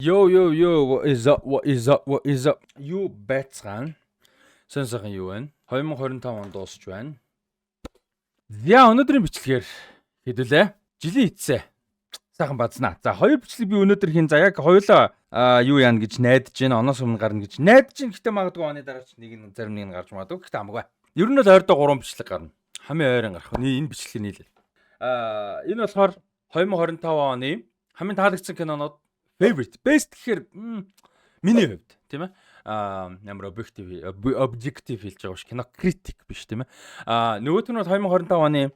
Yo, yo, yo, what is up? What is up? What is up? Юу байцгаана? Сэн сайхан юу вэ? 2025 он дуусч байна. За, өнөөдрийн бичлэгээр хэдүүлээ. Жилийн эцсээ сайхан базнаа. За, хоёр бичлэг би өнөөдөр хийн. За, яг хоёулаа юу яана гэж найдаж байна. Оноос өмнө гарна гэж найдаж байна. Гэхдээ магадгүй оны дараа ч нэг нь, зарим нэг нь гарч магадгүй. Гэхдээ хамаагүй. Ер нь бол ойрдоо гурван бичлэг гарна. Хамгийн ойрын гарах. Энэ бичлэгийг нийлээ. Энэ болохоор 2025 оны хамгийн таалагдсан кинонууд, favorite, best гэхээр миний хувьд, тийм ээ, ямар objective хэлж байгаа биш, кино critic биш, тийм ээ. Нөгөөх нь бол 2025 оны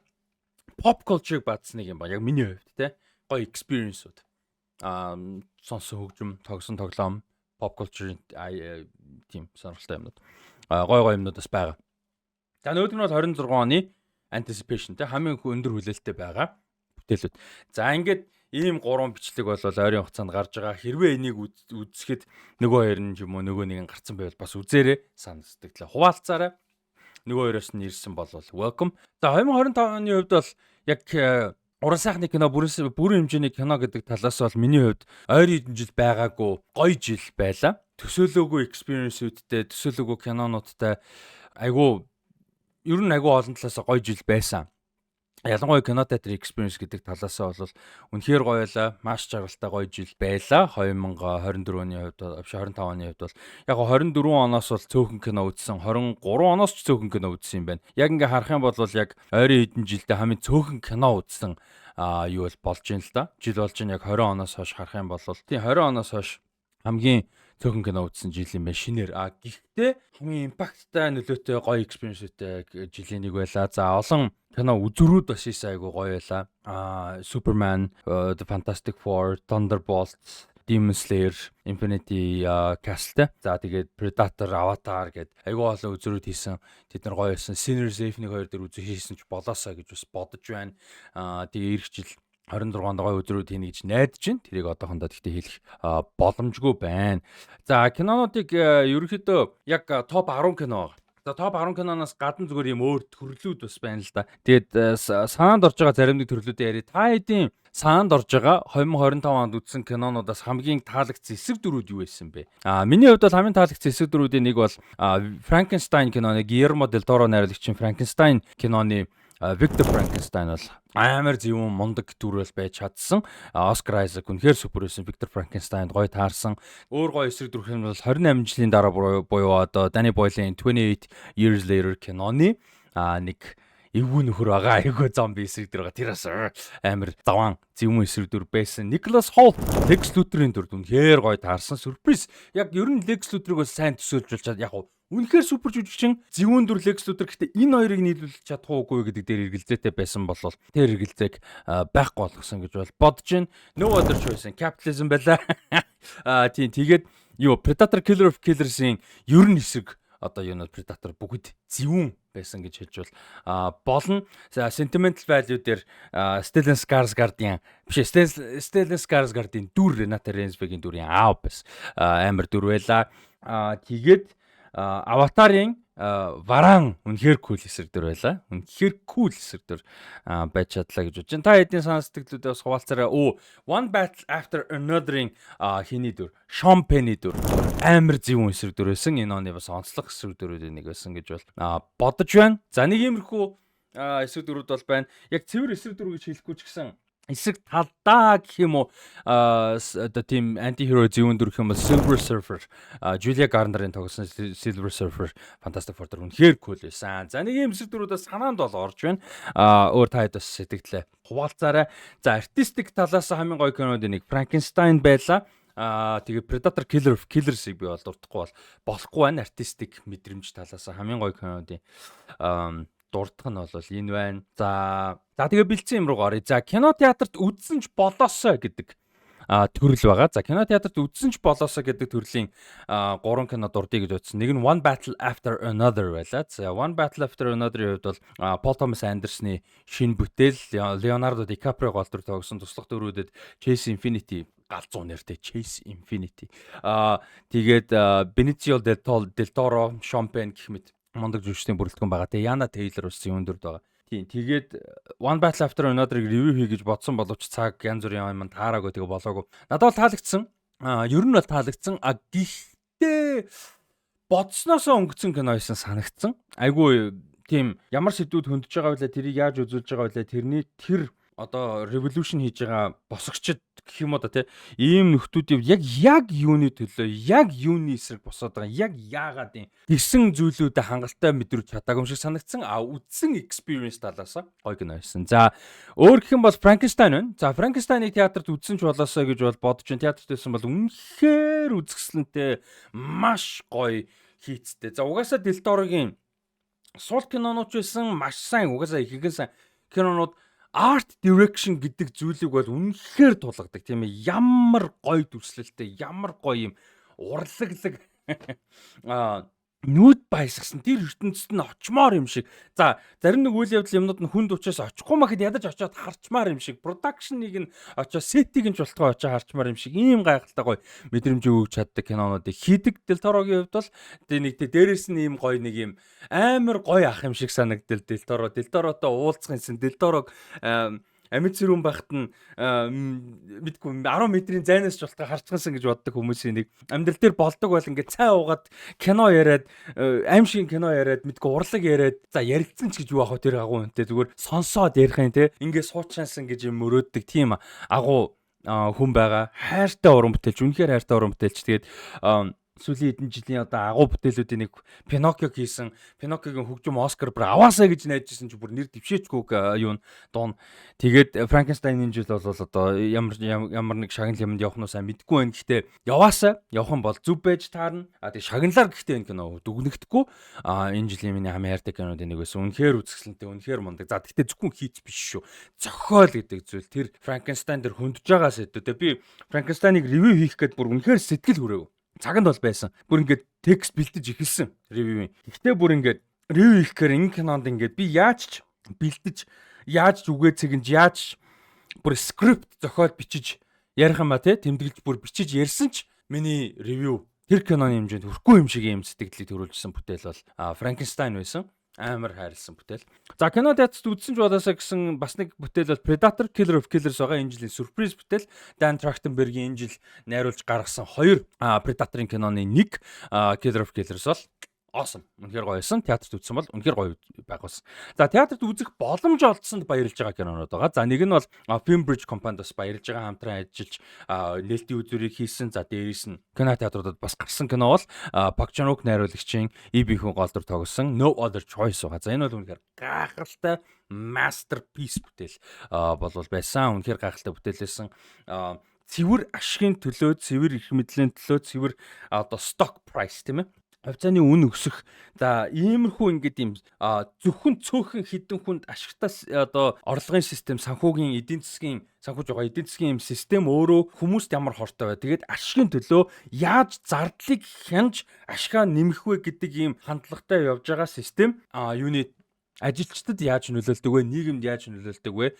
pop culture-ыг бадсан нэг юм ба, яг миний хувьд те, гоё experience-ууд, сонсон хөгжим, тогсон тоглоом, pop culture, тийм сонирхолтой юмнууд, гоё гоё юмнууд бас байгаа. За, нөгөөх нь бол 26 оны anticipation те, хамгийн өндөр хүлээлттэй байгаа бүтээлүүд. За, ингээд ийм гурван бичлэг бол ойрын хугацаанд гарч байгаа. Хэрвээ энийг үзэхэд нөгөө хоёр нь ч юм уу нөгөө нэг нь гарцсан байвал бас үзээрэй. Санал сэтгэлээ хуваалцаарай. Нөгөө хоёроос нь ирсэн бол welcome. За, 2025 оны хувьд бол яг уран сайхны кино, бүрэн бүрэн хэмжээний кино гэдэг талаас бол миний хувьд ойрын хэдэн жил байгаагүй гоё жил байлаа. Төсөөлөөгүй experience-үүдтэй, төсөөлөөгүй кинонуудтай, айгу ер нь айгу олон талаас гоё жил байсан. Ялангуяа кино театр experience гэдэг талаас нь бол үнэхээр гоё байлаа. Маш жаргалтай гоё жил байлаа. 2024 оны хувьд биш, 25 оны хувьд бол яг 24 оноос бол цөөхөн кино үзсэн. 23 оноос ч цөөхөн кино үзсэн юм байна. Яг ингээ харах юм бол яг ойрын хэдэн жилдээ хамгийн цөөхөн кино үзсэн юу бол болж байна л да. Жил болж байна, яг 20 оноос хойш харах юм бол, тийм, 20 оноос хойш хамгийн цөөхөн кино үзсэн жил юм байна шинээр. Гэхдээ хамгийн impact тай, нөлөөтэй, гоё experience-тэй жилийн нэг байлаа. За, олон кино үзрүүд бас хийсэн, айгу гоё байлаа. Superman, The Fantastic Four, Thunderbolts, Demon Slayer, Infinity Castle те. За, тэгээд Predator, Avatar гээд айгүй олон үзрүүд хийсэн. Тэд нар гоё байсан. Sinners 1 2 дээр үзэх хийсэн ч болоосаа гэж бас бодож байна. Тэгээ ирэх жил 26 онд гоё үзрүүд хийнэ гэж найдаж байна. Тэрийг одоохондоо гэхдээ хэлэх боломжгүй байна. За, кинонуудыг ерөнхийдөө яг топ 10 кино байгаа. За, топ 10 киноноос гадна зүгээр юм өөр төрлүүд бас байна л да. Тэгээд санаанд орж байгаа зарим нэг төрлүүдээ яриа. Та хэдийн санаанд орж байгаа 2025 онд үзсэн кинонуудаас хамгийн таалагдсан эсрэг дүрүүд юу байсан бэ? Миний хувьд бол хамгийн таалагдсан эсрэг дүрүүдийн нэг бол Frankenstein киноны, Guillermo del Toro найруулагчийн Frankenstein киноны Victor Frankenstein бол амар зөвүүн мундаг дүр бол байж чадсан. Oscar Isaac үнэхээр супер байсан. Victor Frankenstein гоё таарсан. Өөр гоё эсрэг дүрх юм бол 28 жилийн дараа буюу одоо Danny Boyle-ийн 28 Years Later киноны нэг эвгүй нөхөр байгаа. Айгүй зомби эсрэг дүр байгаа. Тэр бас амар заваан зөвүүн эсрэг дүр байсан. Nicholas Hoult Lex Luthor-ын дүрд үнэхээр гоё таарсан. Surprise. Яг ер нь Lex Luthor-ыг бас сайн төсөөлж болж чад, яг үнэхээр супер жүжигчин, зөвүүн дүр Lex Luthor, гэхдээ энэ хоёрыг нийлүүлж чадах уугүй гэдэг дээр эргэлзээтэй байсан бол тэр эргэлзээг байхгүй болгосон гэж бол бодож байна. No Other Choice, Capitalism байлаа. Тийм, тэгээд юу, Predator Killer of Killers-ийн ер нь эсрэг одоо юу, Predator бүгд зөвүүн байсан гэж хэлж бол болно. Sentimental value дээр Stellan Skarsgård-ийн биш, Stellan Skarsgård-ийн дүр, Renata Reinsve-гийн дүрийн аав бас амар дүр байлаа. Тэгээд Аватарын Варан үнэхээр cool эсрэг дүр байлаа. Үнэхээр cool эсрэг дүр байж чадлаа гэж бодож байна. Та хэдийн санаа сэтгэлдүүдээ бас хуваалцаарай. Оо, One Battle After Another-ын хиний дүр, Sean Penn-ий дүр амар зөвүүн эсрэг дүр байсан. Энэ оны бас онцлог эсрэг дүрүүдийн нэг байсан гэж бол бодож байна. За, нэг иймэрхүү эсрэг дүрүүд бол байна. Яг цэвэр эсрэг дүр гэж хэлэхгүй ч гэсэн эсрэг талдаа гэх юм уу, одоо тийм anti-hero зөвүүн дүр гэх юм бол Silver Surfer, Julia Garner-ын тоглосон Silver Surfer Fantastic Four дээр үнэхээр cool байсан. За, нэг юм эсрэг дүрүүдээс санаанд бол орж байна. Өөр та хэд бас сэтгэлээ хуваалцаарай. За, artistic талаас хамгийн гоё кинонуудын нэг Frankenstein байлаа. Тэгээ Predator Killer of Killers-ыг би бол дуртахгүй бол болохгүй байна. Artistic мэдрэмж талаас хамгийн гоё кинонуудын дурдах нь бол энэ байна. За за, тэгээ бэлдсэн юм руу оръё. За, кино театрт үзсэн ч болоосой гэдэг төрөл байгаа. За, кино театрт үзсэн ч болоосой гэдэг төрлийн гурван кино дурдъя гэж бодсон. Нэг нь One Battle After Another байлаа. За, One Battle After Another-ийн хувьд бол Пол Томас Андерсны шинэ бүтээл, Леонардо Ди Каприо гол дүр тоглосон, туслах дүрүүдэд Chase Infinity, галзуу нэртэй Chase Infinity. Тэгээд Benicio del Toro, Sean Penn гэх мэт мундаг жүжигчдийн бүрэлдэхүүн байгаа. Тэгээ Яна Тейлор бас юун дүрд байгаа. Тийм, тэгээд One Battle After Another-ыг review хий гэж бодсон боловч цаг, янз бүрийн юм таараагүй, тэгээ болоогүй. Надад бол таалагдсан. Ер нь бол таалагдсан. А гэхдээ бодсноосоо өнгөцсөн кино байсан санагдсан. Айгүй тийм ямар сэдвүүд хөндөж байгаа вэ? Тэрийг яаж үзүүлж байгаа вэ? Тэрний тэр одоо revolution хийж байгаа босгочд гэх юм уу да, тий, ийм нөхдүүдийг яг юуны төлөө, яг юуны эсрэг босоод байгаа, яг яагаад юм тэгсэн зүйлүүдэд хангалттай мэдрүүлж чадаагүй юм шиг санагдсан. А үдсэн experience талаас гоё кино байсан. За, өөр гэх юм бол Frankenstein байна. За, Frankenstein-ыг театрт үзсэн ч болоосоо гэж бол бодож байна. Театрт байсан бол үнэхээр үзэсгэлэнтэй, маш гоё хийцтэй. За, угаасаа Del Toro-гийн сул кинонууд ч байсан маш сайн, угаасаа ихэнх сайн кинонууд art direction гэдэг зүйлийг бол үнэхээр тулгадаг, тийм ээ. Ямар гоё дүрслэлтэй, ямар гоё юм урлаглаг нүд баясгсан, тэр ертөнцид нь очмоор юм шиг. За, зарим нэг үйл явдал юмнууд нь хүнд учраас очихгүй махад ядаж очиод харчмаар юм шиг. Production-ыг нь очоод, set-ийг нь ч болтгой очоод харчмаар юм шиг. Ийм гайхалтай гоё мэдрэмж өгч чаддаг кинонуудыг хийдэг Del Toro-гийн хувьд бол тэгээ нэг тэ дээрэс нь ийм гоё нэг юм амар гоё ах юм шиг санагдал Del Toro. Del Toro-той уулзах юмсан, Del Toro-г амьд сэрүүн байхад нь мэдгүй 10 метрийн зайнаас ч болтгой харчихсан гэж боддог хүмүүсийн нэг. Амьдрал дээр болдог бол ингээд цай уугаад, кино яриад, аим шиг кино яриад, мэдгүй урлаг яриад, за ярилцсан ч гэж юу ах вэ, тэр агуу үнтэй зүгээр сонсоод ярих юм те, ингээд суучаансан гэж юм мөрөөддөг тийм агуу хүн байгаа. Хайртай уран бүтээлч, үнэхээр хайртай уран бүтээлч. Тэгээд сүүлийн хэдэн жилийн одоо агуу бүтээлүүдийн нэг Пиноккио хийсэн. Пиноккиогийн хөгжим Оскар бүр аваасаа гэж найдажсэн чи бүр нэр дэвшээчгүй юу дуун. Тэгээд Франкенстайны жил бол одоо ямар ямар нэг шагнал юмд явах нь сайн мэдэхгүй байна. Гэхдээ яваасаа явах юм бол зөв байж таарна. А тэг шагналаар гэхдээ энэ кино дүгнэгдэхгүй. А энэ жилийн миний хамгийн хайртай кинонуудын нэг байсан. Үнэхээр үзэсгэлэнтэй, үнэхээр мундаг. За, тэгтээ зөвхөн хийц биш шүү. Зохиол гэдэг зүйл, тэр Франкенстайн дээр хөндөж байгаа сэдвүүдээ би Франкенстайныг review хийх гээд бүр үнэхээр сэтгэл хүрээв, цаганд бол байсан. Бүр ингээд текст бэлдэж эхэлсэн review-ийн. Гэхдээ бүр ингээд review хийх гэхээр энэ кинонд ингээд би яаж ч бэлдэж, яаж ч үгээ цэгэнж, яаж ч бүр script зохиол бичиж ярих юм ба те, тэмдэглэж бүр бичиж ярьсан ч миний review тэр киноны хэмжээнд хүрэхгүй юм шиг юм сэтгэлийг төрүүлжсэн бүтээл бол Frankenstein байсан, амар хайрлсан бүтээл. За, кино театрт үзсэн ч болоосаа гэсэн бас нэг бүтээл бол Predator: Killer of Killers байгаа. Энэ жилийн surprise бүтээл. Dan Trachtenberg-ийн энэ жил найруулж гаргасан хоёр Predator-ын киноны нэг Killer of Killers бол awesome. Үнэхээр гоё байсан. Театрт үзсэн бол үнэхээр гоё байгуулсан. За, театрт үзэх боломж олдсонд баярлж байгаа кинонууд байгаа. За, нэг нь бол Film Bridge компанид бас баярлж байгаа, хамтран ажиллаж нээлтийн үзүүрийг хийсэн. За, дээрээс нь кино театруудад бас гарсан кино бол Park Chan-wook найруулагчийн Lee Byung-hun гол дүр тоглосон No Other Choice байгаа. За, энэ бол үнэхээр гайхалтай masterpiece бүтээл болвол байсан. Үнэхээр гайхалтай бүтээл байсан. Цэвэр ашигын төлөө, цэвэр эрх мэдлийн төлөө, цэвэр одоо stock price, тийм ээ, хувьцааны үн өсөх. За, иймэрхүү ингээд юм зөвхөн цөөхөн хідэн хүнд ашигтай одоо орлогын систем, санхүүгийн эдийн засгийн, санхүүж байгаа эдийн засгийн юм систем өөрөө хүмүүст ямар хортой бай. Тэгээд ашигын төлөө яаж зардлыг хянаж ашгаа нэмэх вэ гэдэг ийм хандлагатай явж байгаа систем юуны ажилчдад яаж нөлөөлдөг вэ? Нийгэмд яаж нөлөөлдөг вэ?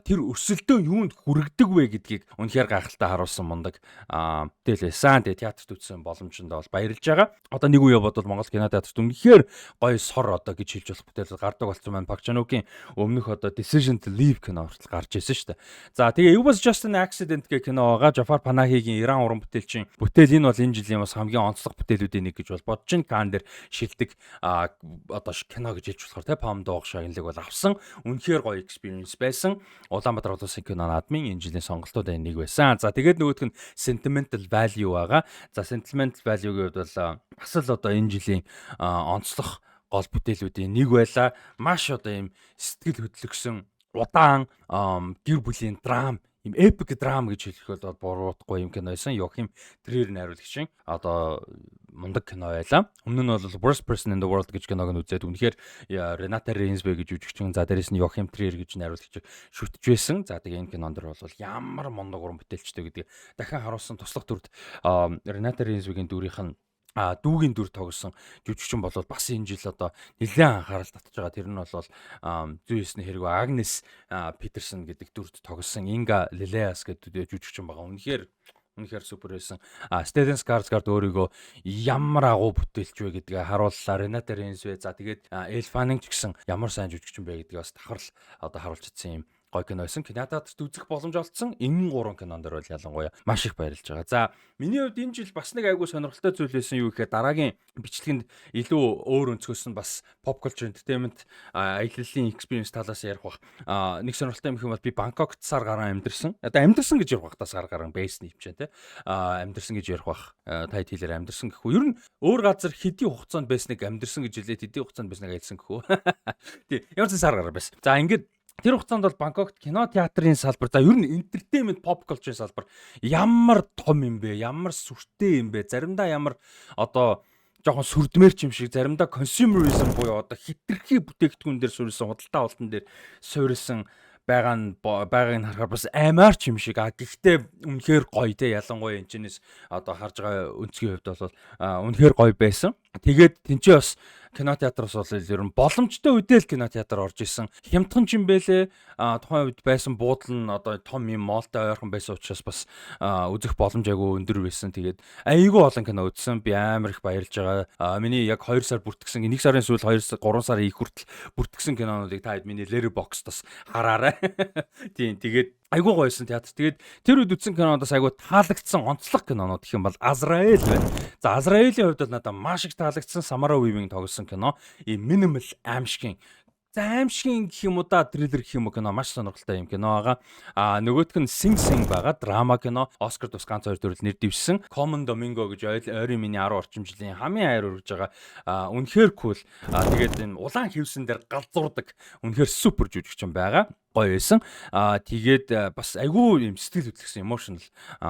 Тэр өрсөлдөөн юунд хүргэдэг вэ гэдгийг үнэхээр гайхалтай харуулсан мундаг бүтээл байсан. Тэгээ театрт үзсэн боломжиндоо бол баярлж байгаа. Одоо нэг үе бодвол Монгол кино театрт үнэхээр гоё сор одоо гэж хэлж болох бүтээл гардаг болсон байна. Park Chan-wook-ийн өмнөх одоо Decision to Leave кино хүртэл гарч ирсэн шүү дээ. За, тэгээ It Was Just an Accident гэх кино байгаа. Jafar Panahi-гийн Иран уран бүтээлчийн бүтээл. Энэ бол энэ жилийн бас хамгийн онцлог бүтээлүүдийн нэг гэж бол бодож байна. Кан дээр шилдэг одоо кино гэж хэлж болохоор те Palme d'Or шагналыг бол авсан. Үнэхээр гоё experience байсан. Улаанбаатар улсын кино наадмын энэ жилийн сонголтуудын нэг байсан. За, тэгээд нөгөөх нь Sentimental Value байгаа. За, Sentimental Value-гийн хувьд бол бас л одоо энэ жилийн онцлог гол бүтээлүүдийн нэг байлаа. Маш одоо ийм сэтгэл хөдлөсөн удаан гэр бүлийн драм, ийм epic драм гэж хэлэх бол буруутахгүй юм кино байсан. Йохим Триер найруулагчийн одоо мундаг кино байлаа. Өмнө нь бол Worst Person in the World гэж киног нь үзээд үнэхээр Рената Рейнсбе гэж жүжигчин, за дээрээс нь Йохим Триер гэж найруулагч шүтэж байсан. За, тэгээ энэ кинон дэр бол ямар мундаг уран бүтээлчтэй гэдгийг дахин харуулсан. Туслах дүрд Рената Рейнсбегийн дүрийнх нь дүүгийн дүр тоглосон жүжигчин болоод бас энэ жил одоо нэлээд анхаарал татж байгаа. Тэр нь бол зүй ёсны хэрэг Агнес Питерсон гэдэг дүрд тоглосон Инга Лилеас гэдэг жүжигчин байгаа. Үнэхээр үнэхээр супер байсан. Stellan Skarsgård өөрийгөө ямар агуу бүтээлч вэ гэдгээ харууллаа. Renate Reinsve, за тэгээд Elle Fanning ч гэсэн ямар сайн жүжигчин бэ гэдгийг бас давхарл одоо харуулж чадсан юм Гоё кино байсан. Кинотеатрт үзэх боломж олдсон. Энэ гурван кинон дээр бол ялангуяа маш их баярлж байгаа. За, миний хувьд энэ жил бас нэг айгүй сонирхолтой зүйл байсан, юу гэхээр дараагийн бичлэгэнд илүү өөр өнцгөөс нь бас pop culture, entertainment, аяллалын experience талаас ярих бах. Нэг сонирхолтой юм бол би Бангкокт сар гарan амьдэрсэн. Одоо амьдэрсэн гэж ярих бах та, сар гарan байсан юм чинь те. Амьдэрсэн гэж ярих бах. Та хэлээр амьдэрсэн гэхүү. Ер нь өөр газар хэдийн хугацаанд байсныг амьдэрсэн гэж хэлээд, хэдийн хугацаанд байсныг аялсан гэхүү. Тий. Ямар ч сар гарan байсан. За, ингээд тэр хугацаанд бол Бангкокт кино театрын салбар, за, ер нь entertainment, pop culture салбар ямар том юм бэ? Ямар сүртэй юм бэ? Заримдаа ямар одоо жоохон сүрдмээр ч юм шиг, заримдаа consumerism буюу одоо хэтэрхий бүтээгдэхүүн дээр суурилсан, худалдаа авалтан дээр суурилсан байгаа нь байгааг нь харахаар бас аймаар ч юм шиг. А гэхдээ үнэхээр гоё те, ялангуяа энэ чинээс одоо харж байгаа өнцгийн хувьд бол үнэхээр гоё байсан. Тэгээд тэнцээ бас кино театраас бол ер нь боломжтой үедээ л кино театр орж исэн. Хямдхан ч юм бэлээ. Тухайн үед байсан буудал нь одоо том юм mall той ойрхон байсан учраас бас үзэх боломж айгүй өндөр байсан. Тэгээд айгүй олон кино үзсэн. Би амар их баярлж байгаа. Миний яг 2 сар бүртгэсэн, 1 сарын сүүл, 2 3 сарын их хүртэл бүртгэсэн кинонуудыг та хэд миний Letterboxd бас хараарай. Тийм, тэгээд айгүй гоёсэн театр. Тэгээд тэр үед үзсэн кинонуудаас айгүй таалагдсан онцлог кинонууд гэх юм бол Азраэл байна. За, Азраэлийн хувьд бол надад маш их таалагдсан, Samara Weaving тоглосон кино. Ийм minimal аимшигын, за, аимшигын гэх юм уу да, триллер гэх юм уу, кино маш сонирхолтой юм кино байгаа. А нөгөөх нь Sing Sing байгаа. Драма кино. Оскар тус ганц хоёр төрөл нэр дэвшсэн. Colman Domingo гэж ойрын миний 10 орчим жилийн хамгийн хайр өргөж байгаа. А үнэхээр cool. А тэгээд энэ улаан хивсэн дээр галзуурдаг. Үнэхээр супер жүжигчин байгаа, гоё байсан. Аа, тэгээд бас айгүй юм сэтгэл хөдлөсөн, emotional,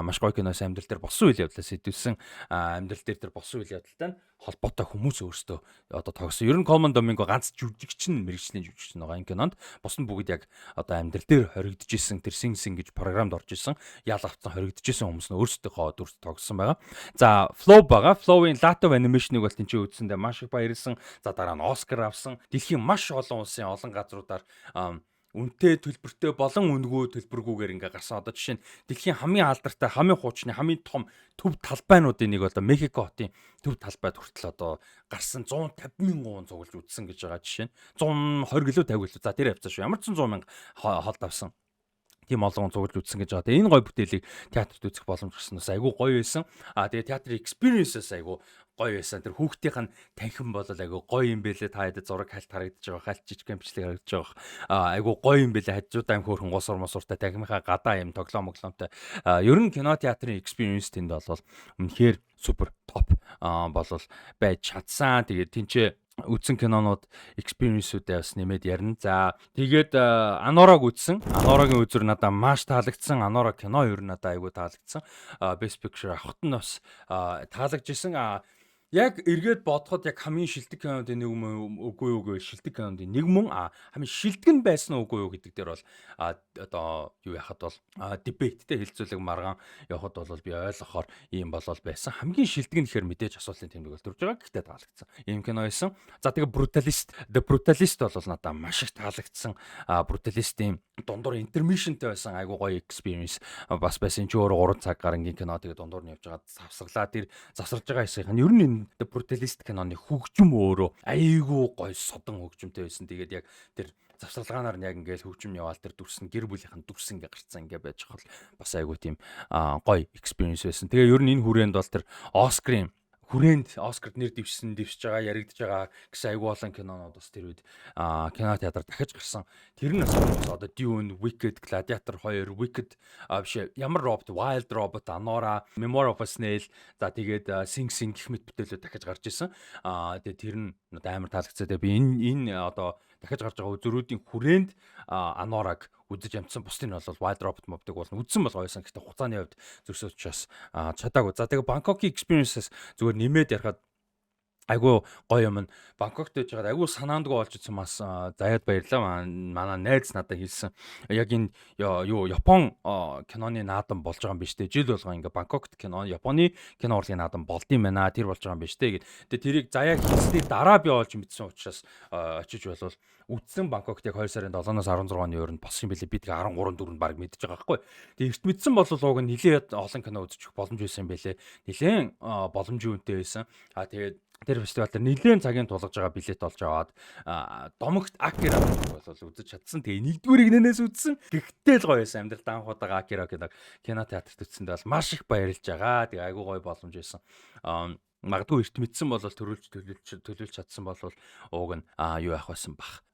маш гоё киноос, амьдрал дээр болсон үйл явдлаас сэдвсэн, амьдрал дээр тэр болсон үйл явдалтай нь холбоотой хүмүүс өөрсдөө одоо тогсон. Ер нь Colman Domingo ганц жүжигчин, мэргэжлийн жүжигчин байгаа энэ кинонд. Бус нь бүгд яг одоо амьдрал дээр хоригдож исэн, тэр Sing Sing гэж програмд орж исэн, ял авцсан, хоригдож исэн хүмүүс нь өөрсдийнхөө дүрс тогсон байгаа. За, Flow байгаа. Flow-ийн Lato animation-ыг бол тэнцээ үзсэндээ маш их баярлсан. За, дараа нь Оскар авсан. Дэлхийн маш олон улсын олон газруудаар үнэтэй төлбөртэй болон үнэгүй төлбөргүйгээр ингээ гарсан. Одоо жишээ нь дэлхийн хамгийн алдартай, хамгийн хуучны, хамгийн том төв талбайнуудын нэг одоо Мехико хотын төв талбайд хүртэл одоо гарсан, 150 мянган цуглаж үзсэн гэж байгаа жишээ нь. 120 гэлөө 50 гэлөө. За, тэр явцаа шүү. Ямар ч 100 мянга холд авсан, тийм олон цуглаж үзсэн гэж байгаа. Тэгээ энэ гоё бүтээлийг театрт үзэх боломж гарсан бас айгүй гоё байсан. А тэгээ театрын experience-с айгүй гоё байсан. Тэр хүүхдийнх нь танхим бол айгүй гоё юм бэлээ. Та хэд зураг хальт харагдаж байгаа, хальт жижигхэн бичлэг харагдаж байгаа. А айгүй гоё юм бэлээ. Хажуудаа юм хөөрхөн госор мосуртай танхимынхаа гадаа юм тоглоом моглоомтой. А ер нь кино театрын experience тэнд бол үнэхээр супер топ болол байж чадсан. Тэгээд тэнцээ үзсэн кинонууд experience-үүдээ бас нэмээд ярина. За, тэгээд Анораг үзсэн. Анорагийн үзэр надад маш таалагдсан. Анора кино ер нь надад айгүй таалагдсан. Best Picture авахт нь бас таалагдж исэн. Яг эргээд бодоход яг хамгийн шилдэг кинонуудын нэг юм үгүй юу гэвэл шилдэг кинонуудын нэг мөн, хамгийн шилдэг нь байсан уу, үгүй юу гэдэг дээр бол одоо юу яхад бол debate тэй, хэлцүүлэг маргаан явахад бол би ойлгохоор ийм болол байсан. Хамгийн шилдэг нь гэхээр мэдээж асуултын тэмдэг бол төрж байгаа. Гэхдээ таалагдсан. Ийм кино байсан. За, тэгээ Brutalist, The Brutalist бол надад маш их таалагдсан. Brutalist-ийн дундуур intermission тэй байсан, айгуу гоё experience бас байсан. Чи өөрөө 3 цаг гарангийн кино, тэгээ дундуур нь явж байгаа завсарлаа. Тэр завсарж байгаа хэсгийнх нь ер нь энэ The Brutalist киноны хөгжим өөрөө айгуу гоё содон хөгжимтэй байсан. Тэгээд яг тэр завсарлагаанаар нь яг ингээл хөгжим яваал, тэр дүрс нь, гэр бүлийнхэн дүрс ингээ гарцсан ингээ байж хол бас айгуу тийм гоё experience байсан. Тэгээ ер нь энэ хүрээнд бол тэр Оскарын хүрээнд Оскарт нэр дэвшсэн, дэвшиж байгаа, яригдж байгаа гэсэн айгуу олон кинонууд бас тэр үед кино театр дахиж гарсан. Тэр нь бас одоо Dune, Wicked, Gladiator 2, Wicked биш, ямар робот, Wild Robot, Anora, Memoir of a Snail, за, тэгээд Sing Sing гэх мэт бүтээлүүд дахиж гарч исэн. Тэгээд тэр нь амар таалагдсан. Тэгээд би энэ одоо дахиж гарч байгаа үзрүүдийн хүрээнд Анораг үзэж амжсан. Бусдын нь бол Wild Robot мобдаг бол үзсэн бол гоёсан. Гэхдээ хугацааны хувьд зөрсөө учраас чадаагүй. За, тэгээ Bangkok-ийн experience-с зүгээр нэмээд ярихад айгуу гоё юм. Бангкокт байж байгаад айгуу санаандгүй болж ирсэн, бас заяад баярлаа. Манай найз надад хэлсэн. Яг энэ юу Япон киноны наадам болж байгаа юм биш үү? Жил болгон ингээ Бангкокт кино, Японы кино урлагийн наадам болд юм байна. Тэр болж байгаа юм биш үү гэд. Тэгээ тэрийг заяа хийсний дараа би олж мэдсэн учраас очиж болвол үтсэн. Бангкокт яг 2 сарын 7-наас 16-ны өрөнд болсон юм билээ. Би тэгээ 13 4-нд баг мэдэж байгаа байхгүй. Тэгээ эрт мэдсэн бол уг нь нилээд олон кино үзчих боломж байсан юм билээ. Нилээн боломжийн үнэтэй байсан. А тэгээд Тэр фестивал дээр нэлээд цагийн тулгаж байгаа билет олж аваад Домогт Акира бол үзэж чадсан. Тэгээ нэгдүгээр игнэнээс үзсэн. Гэхдээ л гоё байсан. Амьдрал анх удаага Акира киног кино театрт үзсэндээ бол маш их баярлж байгаа. Тэгээ айгүй гоё боломж байсан. Магадгүй эрт мэдсэн бол төрүүлж төлөөлж төлөөлж чадсан бол ууг нь юу яах байсан бах.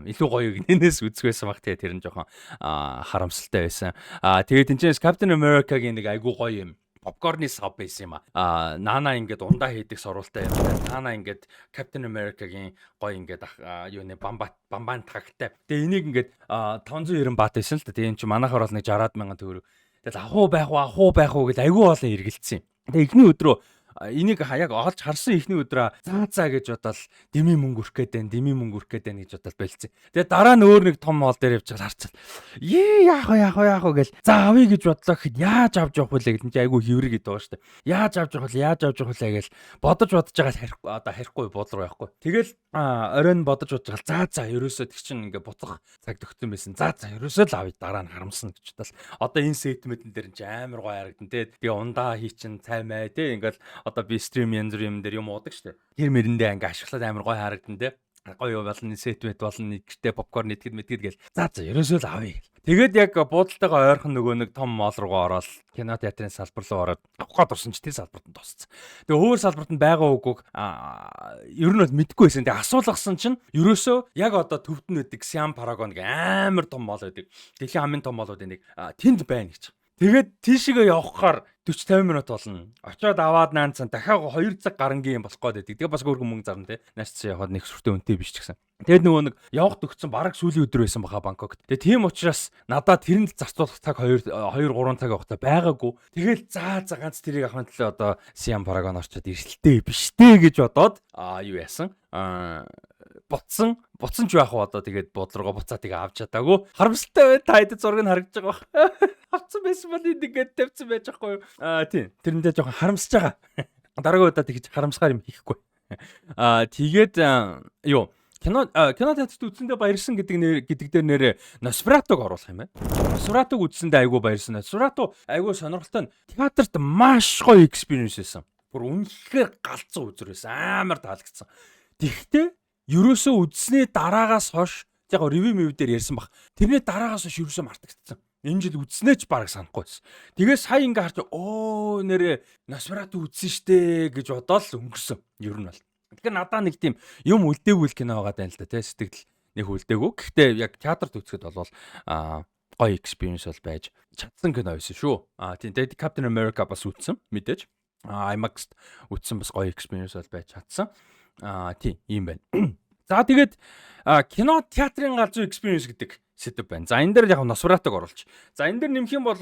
Илүү гоё игнэнээс үзэх байсан бах. Тэгээ тэр нь жоохон харамсалтай байсан. Тэгээд тэнцээс Captain America-гийн нэг айгүй гоё юм попкорны сав байсан юм а. Наана ингээд ундаа хийдэг сурвалтай юм. Таана ингээд Captain America-гийн гоё ингээд юу нэ бамба бамбан тагтай. Тэгээ энийг ингээд 590 бат байсан л да. Тэгээ эн чинь манайхаар бол нэг 60 мянган төгрөг. Тэгэл авах уу байх уу, авах уу байх уу гэж айгүй олон эргэлцсэн юм. Тэгээ эхний өдрөө энийг яг олж харсан эхний өдрөө заа заа гэж бодоол, дэмий мөнгө өрөх гээд байна, дэмий мөнгө өрөх гээд байна гэж бодоол болцсон. Тэгээ дараа нь өөр нэг том mall дээр явж байгаа харцал. Ээ, яах вэ, яах вэ, яах вэ гэл за авъя гэж бодлоо гэхэд яаж авч явах вэ гэл, энэ айгүй хэврэг гэдэг байгаа шүү дээ. Яаж авч явах вэ, яаж авч явах вэ гэл бодож бодож байгаа, харихгүй, одоо харихгүй буудлын руу явахгүй. Тэгэл оройн бодож бодож байгаа, за за ерөөсөө тэг чин ингээ буцах цаг төгтөн байсан. За за, ерөөсөө л авъя, дараа нь харамсна гэж бодол. Одоо энэ set мэдэн дээр чи амар гоё харагдан те. Тэгээ ундаа хий чин цаймай те, ингээл одоо би stream янз бүр юм дээр юм уудаг штэ. Тэр мэрэндээ ингээ ашиглаад амар гоё харагдан те, гоё болно, set мэт болно, гэртээ попкорн идэхэд мэдгээд гэл. За за, ерөөсөө л авъя гэл. Тэгээд яг буудалтайгаа ойрхон нөгөө нэг том mall руугаа ороод, кино театрын салбар руу ороод авах гээд орсон чи тэр салбарт нь тусцсан. Тэгээ өөр салбарт нь байгаа үгүйг ер нь бол мэдэхгүй байсан. Тэгээ асуулгасан чинь ерөөсөө яг одоо төвд нь байдаг Siam Paragon гэх амар том mall байдаг. Дэлхийн хамгийн том mall уудын нэг, тэнд байна гэж. Тэгээд тийшээгээ явхаар 40 50 минут болно. Очоод аваад наан цан дахиад 2 цаг гарангийн юм болох гээд байдаг. Тэгээ бас өөрхөн мөнгө зарна те. Нааш цаа явахад нэг сүртэй үнэтэй биш ч гэсэн. Тэгээд нөгөө нэг явах төгцсөн бараг сүүлийн өдөр байсан баха Бангкокт. Тэгээ тийм учраас надад тэрэнд зарцуулах цаг 2 2 3 цаг явахтаа байгаагүй. Тэгэл за за, ганц тэрийг авахын төлөө одоо Siam Paragon орчод эрсэлтэй биш дээ гэж бодоод юу яасан? Ботсон буцсан ч яах вэ, одоо тэгээд буудлын руугаа буцаад тэгээ авч чадаагүй. Харамсалтай бай, та хэд зураг нь харагдаж байгаа бах. Авцсан байсан бол энд ингээд тавьсан байж байхгүй юу? Тийм. Тэрэндээ жоохон харамсаж байгаа. Дараагийн удаа тэгж харамсахаар юм хийхгүй. Тэгээд юу кино кино театрт үзсэндээ баярлсан гэдэг нэр гэдэг дээр нэрээ Носфератуг оруулах юм байна. Носфератуг үзсэндээ айгүй баярлсан. Носферату айгүй сонирхолтой нь театрт маш гоё experience байсан. Бүр үнэхээр галзуу үзэр байсан. Амар таалагдсан. Тэгвэл ерөөсөө үзсний дараагаас хойш яг review мэв дээр ярьсан баг. Тэрний дараагаас хойш ерөөсөө мартагдсан. Энэ жил үзснээ ч бараг санахгүй байсан. Тэгээ сая ингээ харч, өө, нэрээ Носферату үзсэн штэ гэж бодоол өнгөрсөн. Ер нь бол. Тэгэхээр надаа нэг тийм юм үлдээгүй л кино байгаа даа л да, тий, сэтгэл нэг үлдээгүй. Гэхдээ яг театрт үзэхэд бол гоё experience бол байж чадсан кино байсан шүү. Тийм, тэгээд Captain America бас үзсэн мэдээж. IMAX-т үзсэн, бас гоё experience бол байж чадсан. Тийм, ийм байна. За, тэгээд кино театрын галзуу experience гэдэг сэдэв байна. За, энэ дээр яг Носфератуг оруулж. За, энэ дээр нэмэх юм бол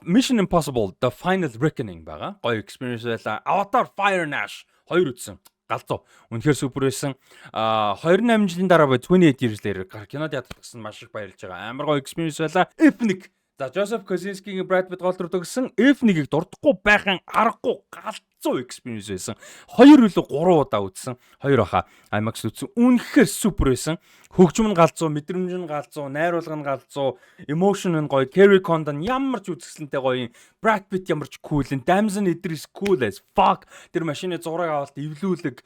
Mission Impossible: The Final Reckoning байгаа. Гоё experience байлаа. Avatar: Fire and Ash хоёр үзсэн. Галзуу. Үнэхээр супер байсан. 28 жилийн дараа бай 28 Years Later кино театрт гасан маш их баярлж байгаа. Амар гоё experience байлаа. F1. За, Жозеф Козинскигийн Brad Pitt гол дүр төгссөн F1-ийг дурдахгүй байхын аргагүй галзуу experience байсан. Хоёр үлээ гурван удаа үзсэн. Хоёр баха IMAX үзсэн. Үнэхээр супер байсан. Хөгжим нь галзуу, мэдрэмж нь галзуу, найруулга нь галзуу, emotion нь гоё, Kerry Condon ямар ч үзэсгэлэнтэй гоё, Brad Pitt ямар ч cool, Damson Idris cool as fuck. Тэр машины зураг авалт, эвлүүлэг,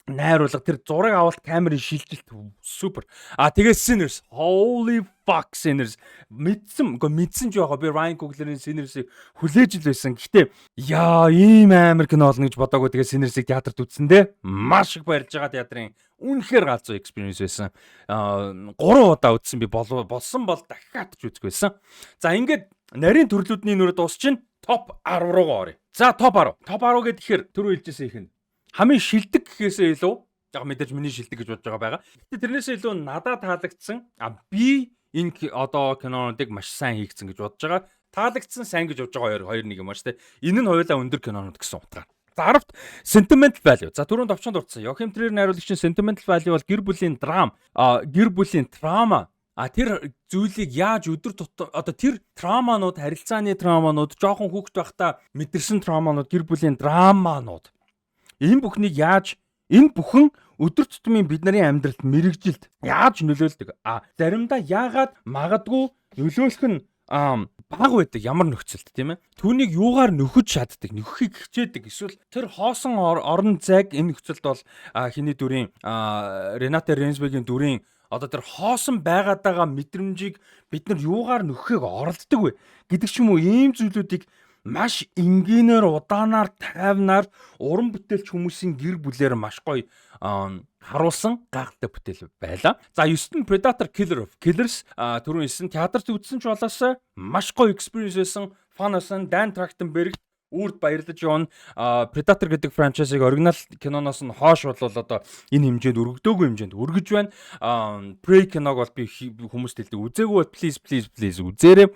найруулга, тэр зураг авалт, камерын шилжилт супер. А тэгээ Sinners, holy fuck, Sinners мэдсэн, үгүй мэдсэн ч яхаа би Ryan Coogler-ийн Sinners-ыг хүлээж л байсан. Гэхдээ яа, ийм амар кино болно гэж бодоагүй. Тэгээ Sinners-ыг театрт үзсэн дээ. Маш их баярлж байгаа, театрын үнэхээр галзуу experience байсан. 3 удаа үзсэн би, болсон бол дахиад ч үзэх байсан. За, ингээд нарийн төрлүүдний нүрэ дуусчин, топ 10 руугаа оръё. За, топ 10. Топ 10 гэхээр түрүү хэлжсэн их нь хамгийн шилдэг гэхээсээ илүү яг мэдээж миний шилдэг гэж бодож байгаа байгаа. Гэтэ тэрнээсээ илүү надад таалагдсан. Би энэ одоо кинонуудыг маш сайн хийгдсэн гэж бодож байгаа. Таалагдсан, сайн гэж бодож байгаа хоёр хоёр нэг юм аа шүү дээ. Энэ нь хоёулаа өндөр кинонууд гэсэн утгаар. За, 10-т Sentimental Value. За, түрүүнд товчонд дурдсан. Joachim Trier найруулагчийн Sentimental Value бол гэр бүлийн драм, гэр бүлийн trauma. Тэр зүйлийг яаж өдөр тутам одоо тэр trauma нууд, харилцааны trauma нууд, жоохон хүүхэд байхдаа мэдэрсэн trauma нууд, гэр бүлийн драманууд. Энэ бүхнийг яаж, энэ бүхэн өдөр тутмын бид нарын амьдралд, мэрэгжилд яаж нөлөөлдөг? Заримдаа яагаад магадгүй нөлөөлөх нь Бага байдаг ямар нөхцөлд, тийм ээ. Түүнийг юугаар нөхөж чаддаг, нөхөхийг хичээдэг. Эсвэл тэр хоосон орон зайг энэ нөхцөлд бол хиний дүрийн, Рената Рейнсбергийн дүрийн одоо тэр хоосон байгаад байгаа мэдрэмжийг бид нар юугаар нөхөхийг оролддог вэ гэдэг ч юм уу, ийм зүйлүүдийг маш энгийнээр, удаанаар, тайвнаар, уран бүтээлч хүмүүсийн гэр бүлээр маш гоё харуулсан гайхалтай бүтээл байлаа. За, 9 нь Predator: Killer of Killers. Түрүүн хэлсэн, театрт үзсэн ч болоосаа маш гоё experience байсан. Fun байсан. Dan Trachtenberg үрд баярлаж явна. Predator гэдэг franchise ыг original киноноос нь хойш бол одоо энэ хэмжээнд өргөдөөгүй хэмжээнд өргөж байна. Prey киног бол би хүмүүст хэлдэг. Үзээгүй бол please, please, please үзээрэй.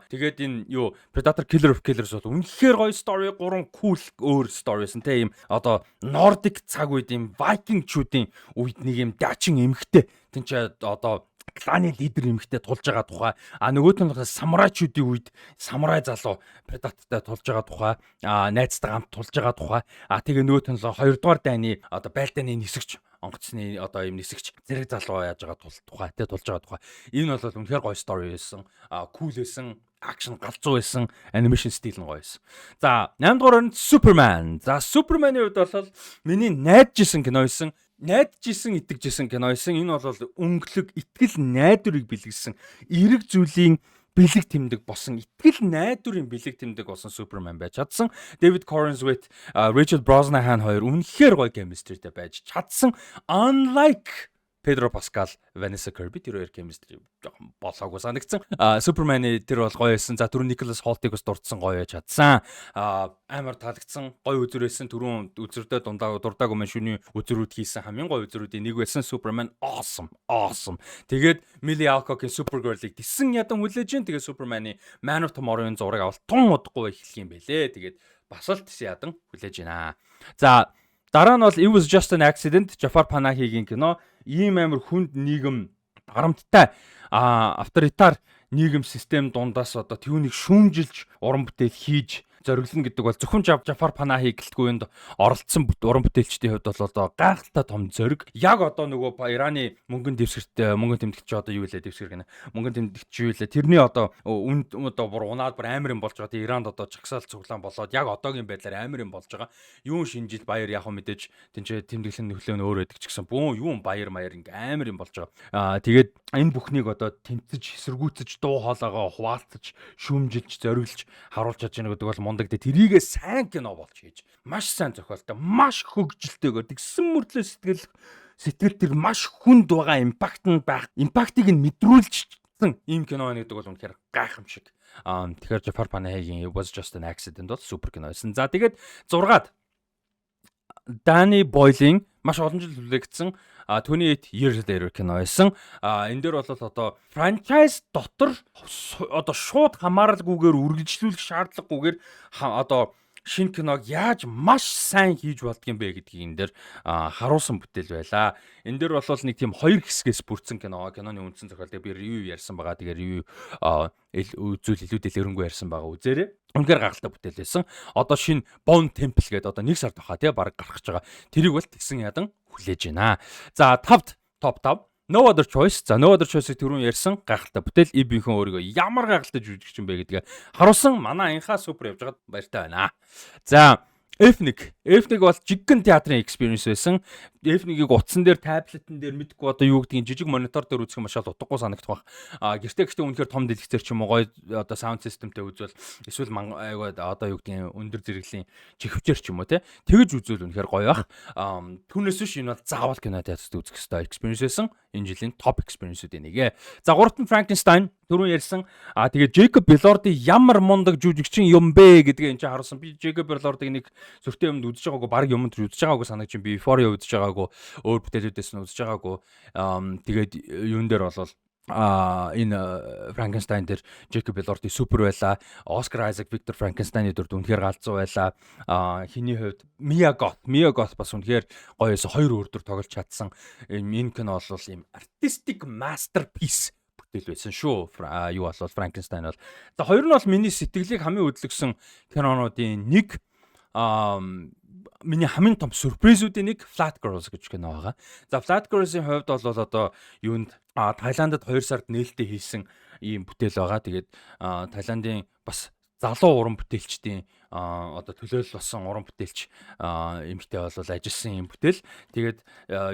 Тэгээд энэ юу Predator: Killer of Killers бол үнэхээр гоё story, гурван cool өөр story байсан те, ийм одоо Nordic цаг үед, ийм Viking-чүүдийн үед нэг ийм дачин эмхтэй тэнцээ одоо кланы лидер эмэгтэй тулж байгаа тухай, а нөгөөх нь самурайчуудын үед самурай залуу Predator тай тулж байгаа тухай, а найзтайгаа хамт тулж байгаа тухай, а тэгээ нөгөөх нь хоёрдугаар дайны одоо байлдааны нисгч, онгоцны одоо юм нисгч зэрэг залуу яаж байгаа тул тухай тэ тулж байгаа тухай. Энэ бол үнэхээр гоё story байсан. А cool байсан, action галзуу байсан, animation style нь гоё байсан. За, 8 дугаар нь Superman. За, Superman-ы хувьд бол миний найдаж исэн кино байсан, найдаж исэн, итгэж исэн кино байсан. Энэ бол өнгөлөг итгэл найдварыг бэлгэсэн, эерэг зүйлийн бэлэг тэмдэг болсон, итгэл найдварын бэлэг тэмдэг болсон Супермен байж чадсан. Дэвид Corenswet, Rachel Brosnahan хоёр үнэхээр гоё chemistry тэй байж чадсан. Unlike Pedro Pascal, Vanessa Kirby, тэр хоёр chemistry жоохон болоогүй санагдсан. Superman-ы тэр бол гоё байсан. За, түрүү Nicholas Hoult-ыг бас дурдсан, гоё байж чадсан. Амар таалагдсан, гоё үзүр байсан. Түрүүн үзүрдээ дундаа дурдаагүй мэн шүний үзүрүүд хийсэн хамгийн гоё үзүрүүдийн нэг байсан. Superman awesome, awesome. Тэгээд Millie Alcock-ийн Supergirl-ыг тесэн ядан хүлээж ин. Тэгээд Superman-ы Man of Tomorrow-ын зураг авалт тун удахгүй эхлэх юм бэлээ. Тэгээд бас л тесэн ядан хүлээж байна. За, дараа нь бол It Was Just an Accident, Jafar Panahi-гийн кино. Ийм амар хүнд нийгэм, дарамттай, авторитар нийгэм систем дундаас одоо түүнийг шүүмжилж уран бүтээл хийж зориглоно гэдэг бол зөвхөн Жафар Панахи гэлтгүй энд оролцсон уран бүтээлчдийн хувьд бол одоо гайхалтай том зориг. Яг одоо нөгөө Ираны мөнгөн дэвсгэрт, мөнгөн тэмдэгч, одоо юу лээ, дэвсгэр гэнэ. Мөнгөн тэмдэгч юу лээ. Тэрний одоо үнд одоо бүр унаад бүр амар юм болж байгаа. Тэгээ Иранд одоо жагсаал цуглаан болоод яг одоогийн байдлаар амар юм болж байгаа. Юун шинэ жил баяр яг мэдээж тэнцээ тэмдэглэн нөлөө нь өөр байдаг ч гэсэн бүүн юун баяр маяр ингээ амар юм болж байгаа. Тэгээд энэ бүхнийг одоо тэмцэж, эсэргүүцэж, дуу хоолойгоо хуваалцаж, шүүмжилж, зориглож харуулж чадж байгаа гэдэг бол мундаг. Тэрийгээ сайн кино болж хийж, маш сайн зохиолтой, маш хөгжилтэйгээр тэгсэн мөртлөө сэтгэл тэр маш хүнд байгаа impact нь байх. Impact ыг нь мэдрүүлжсэн ийм кино байна гэдэг бол үнэхээр гайхамшиг. Тэгэхээр Jafar Panahi-гийн It Was Just an Accident бол супер кино байсан. За, тэгээд 6-аад Danny Boyle-ийн маш олон жил хүлээгдсэн 28 Years Later кино байсан. Энэ дээр бол одоо franchise дотор одоо шууд хамааралгүйгээр, үргэлжлүүлэх шаардлагагүйгээр одоо шинэ киног яаж маш сайн хийж болдгийм бэ гэдгийг энэ дээр харуулсан бүтээл байлаа. Энэ дээр бол нэг тийм хоёр хэсгээс бүрдсэн кино. Киноны үндсэн зохиол дээр би review ярьсан байгаа. Тэгээ review үзүүл илүү дэлгэрэнгүй ярьсан байгаа, үзээрэй. Үнэхээр гайхалтай бүтээл байсан. Одоо шинэ Bone Temple гэдэг одоо нэг сард баха тий баг гарах гэж байгаа. Тэрийг бол тэгсэн ядан хүлээж байна. За, тавд топ 5 No Other Choice. За, No Other Choice-ыг түрүүн ярьсан, гайхалтай бүтээл. Ib бинхэн өөрийгөө ямар гайхалтай жүжигч юм бэ гэдгээ харуулсан. Манай инхаа супер явж байгаад баяртай байна. За, F1. F1 бол жиггэн театрын experience байсан. F1-ийг утсан дээр, таблетэн дээр, мэдгүй одоо юу гэдгийг, жижиг монитор дээр үзэх юм маш л утгагүй санагдах байх. Гэртээ гэхдээ үнэхээр том дэлгэцээр ч юм уу гоё одоо sound system тэй үзвэл, эсвэл айгаа одоо юу гэдгийг өндөр зэрэглэлийн чихвчээр ч юм уу те тэгэж үзвэл үнэхээр гоё байх. Түүнээс биш энэ бол заавал кино театрт үзэх ёстой experience байсан. Энэ жилийн топ experience-үүдийн нэг. За, гуравт нь Frankenstein, түрүүн ярьсан. Тэгээд Jacob Elordi ямар мундаг жүжигчин юм бэ гэдгээ энэ чинь харуулсан. Би Jacob Elordi-г нэг сүртэй юмд үзэж байгаагүй, баг юмд үзэж байгаагүй санагч юм. Би Euphoria үзэж байгаагүй, өөр бүтээлүүдээс нь үзэж байгаагүй. Тэгээд юун дээр болол энэ Frankenstein дээр Jacob Elordi супер байлаа. Oscar Isaac Victor Frankenstein-ы дүрд үнэхээр галзуу байлаа. Хиний хувьд Mia Goth, Mia Goth бас үнэхээр гоё байсан. Хоёр өөр дүр тоглож чадсан. Энэ кино бол ийм artistic masterpiece бүтээл байсан шүү. Юу болвол Frankenstein бол. За, хоёр нь бол миний сэтгэлийг хамгийн хөдөлгөсөн кинонуудын нэг. Миний хамгийн том surprise үүдийн нэг Flat Girls гэж кино байгаа. За, Flat Girls-ийн хувьд бол одоо юунд, Таиландд 2 сард нээлттэй хийсэн ийм бүтээл байгаа. Тэгээд Таиландын бас залуу уран бүтээлчдийн, одоо төлөөлөл болсон уран бүтээлч эмэгтэй бол ажилласан юм бүтээл. Тэгээд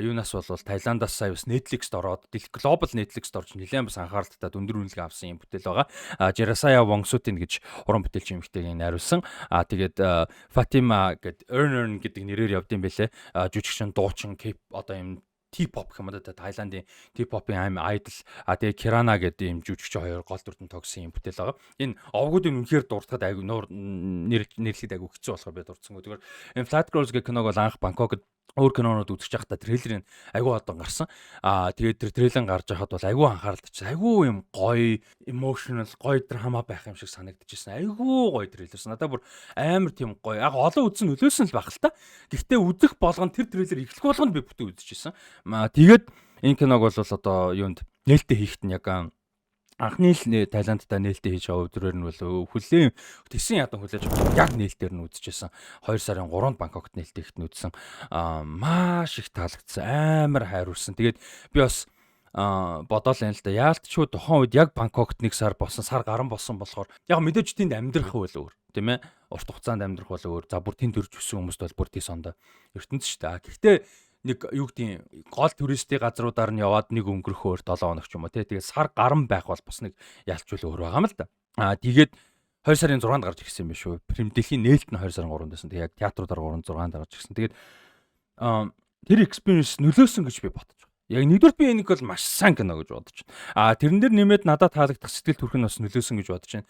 юунаас бол Таиландаас сая бас Netflix-д ороод, Global Netflix-д орж нэлээд бас анхааралтай өндөр үнэлгээ авсан юм бүтээл байгаа. Jarasaya Wongsutин гэж уран бүтээлч эмэгтэйг найруулсан. Тэгээд Fatima гэд Earn Earn гэдэг нэрээр явд юм бэлээ. Жүжигчин, дуучин, K одоо юм T-pop гэх юм да, Таиландын T-pop-ын аим idol. Тэгээ Kirana гэдэг юм жүжигч хоёр гол дүрдэн тогсон юм бүтээл байгаа. Энэ овгуудын үнэхээр дурдахад айгу нуур нэрлэхэд айгу хэцүү болохоор би дурдсангүй. Тэгэхээр энэ Flat Girls гэх киног бол анх Бангкокд өөр кинонууд үзэж байхдаа трейлерыг айгу одон гарсан. Тэгээд тэр трейлер гарч байхад бол айгу анхаарал татчихсан. Айгу юм гоё, emotional, гоё драма байх юм шиг санагдчихсан. Айгу гоё трейлерсэн. Надад бүр амар тийм гоё. Яг олон үзсэн нөлөөсөн л баг л та. Гэхдээ үзэх болгон, тэр трейлер эхлэх болгонд би бүтэн үзчихсэн. Тэгээд энэ киног бол одоо юунд нээлттэй хийхэд нь яг анхны л Таиландтай нээлттэй хийж байгаа өдрөөр нь бол хүлээн тэгсэн ядан хүлээж авч яг нээлтээр нь үзчихсэн. 2 сарын 3-нд Бангкокт нээлттэй хийхэд нь үзсэн. Маш их таалагдсан. Амар хайруулсан. Тэгээд би бас бодоол юм л да. Яалтчгүй тухайн үед яг Бангкокт 1 сар болсон, сар гарan болсон болохоор яг мэдээж тэнд амьдрах үйл өөр, тийм ээ. Урт хугацаанд амьдрах бол өөр. За, бүр тэнд төрж өссөн хүмүүст бол бүр тийс ондоо ертөнц шүү дээ. Гэхдээ нэг юу гэдгийг гол туристийн газруудаар нь яваад нэг өнгөрөх өөр, 7 хоног ч юм уу, тий. Тэгээд сар гарan байх бол бас нэг ялчул өөр байгаа юм л да. Тэгээд 2 сарын 6-нд гарч ирсэн юм биш үү? Прем дэлхийн нээлт нь 2 сарын 3-нд байсан. Тэгээ яг театруудаар 3 6-нд гарч ирсэн. Тэгээд тэр experience нөлөөсөн гэж би бодож байна. Яг нэгдүгээр би энийг бол маш сайн кино гэж бодож байна. Тэрэн дээр нэмээд надад таалагдах сэтгэл төрх нь бас нөлөөсөн гэж бодож байна.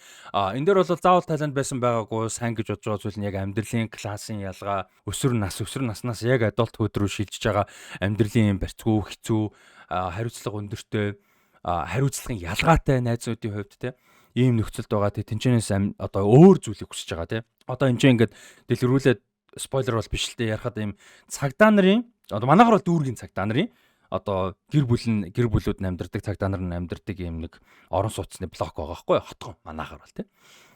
Энэ дээр бол заавал Таиланд байсан байгаагүй сайн гэж бодож байгаа зүйл нь яг амьдралын классын ялгаа, өсвөр нас, өсвөр наснаас яг adulthood руу шилжиж байгаа амьдралын юм барьцгүй, хэцүү, хариуцлага өндөртэй, хариуцлагын ялгаатай найзуудын хувьд те ийм нөхцөлд байгаа. Тэг тэнчэнээс одоо өөр зүйлийг хүсэж байгаа те. Одоо энэ ч ингээд дэлгэрүүлээд spoiler бол биш л дээ, ярахад ийм цагдаа нарын, одоо манайхаар бол дүүргийн цагдаа нарын одоо гэр бүл нь, гэр бүлүүд нь амьдардаг, цагдаа нар нь амьдардаг юм нэг орон сууцны блок байгаа байхгүй, хотгон манайхаар бол тий.